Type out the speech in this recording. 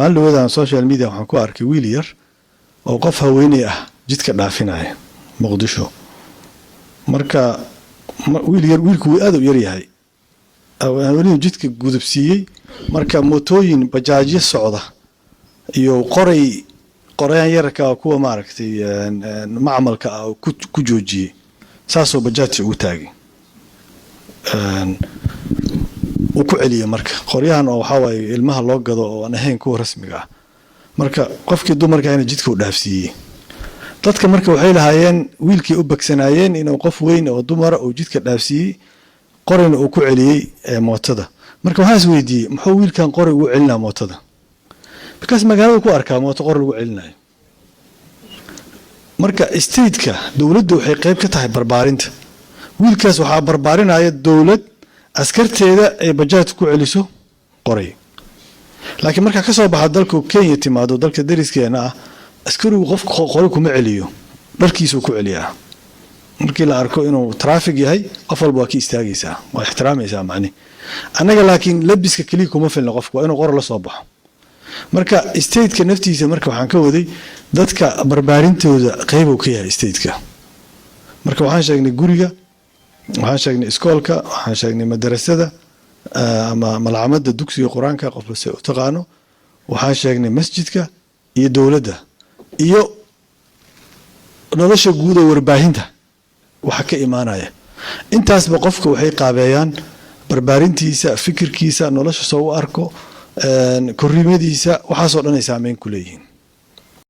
Maalin dhaweedaan social media waxaan ku arkay wiil yar oo qof haweeney ah jidka dhaafinaya Muqdisho. Marka wiil yar, wiilku wuu aad u yar yahay, haweeneydu jidka gudubsiiyey. Marka mootooyin bajaajyo socda iyo qoray, qorayaan yararka ah, kuwa maaragtay macmalka ah oo ku joojiyey, saasoo bajaajta ugu taagay, uu ku celiyey. Marka qoryahan oo waxaa waaye ilmaha loo gado oo aan ahayn kuwa rasmiga ah. Marka qofkii dumarka ahna jidka u dhaafsiiyey. Dadka marka waxay lahaayeen wiilkii u bagsanaayeen inuu qof weyn oo dumara uu jidka dhaafsiiyey, qorina uu ku celiyey mootada. Marka waxaan is weydiiyey, muxuu wiilkan qori ugu celinaa mootada? Because magaalada ku arkaa mooto qori lagu celinayo. Marka stateka, dowladda waxay qayb ka tahay barbaarinta wiilkaas. Waxaa barbaarinaya dowlad askarteeda ay bajaaj ku celiso qoray. Laakiin markaa kasoo baxa dalka Kenya, timaado dalka dariskeena ah, askarigu qofka qori kuma celiyo, dharkiisuu ku celiyaa. Markii la arko inuu traffic yahay, qof walba waa ka istaagaysaa, waa ixtiraamaysaa macni. Annaga laakiin labiska keliya kuma filna, qofku waa inuu qori la soo baxo. Marka stateka naftiisa, marka waxaan ka waday dadka barbaarintooda qeybuu ka yahay stateka. Marka waxaan sheegnay guriga, waxaan sheegnay iskoolka, waxaan sheegnay madarasada ama malcamada, dugsiga Qur-aanka, qofba se u taqaano, waxaan sheegnay masjidka iyo dowladda iyo nolosha guud oo warbaahinta waxa ka imaanaya. Intaasba qofka waxay qaabeeyaan barbaarintiisa, fikirkiisa, nolosha soo u arko, korriimadiisa, waxaasoo dhan ay saameyn ku leeyihiin.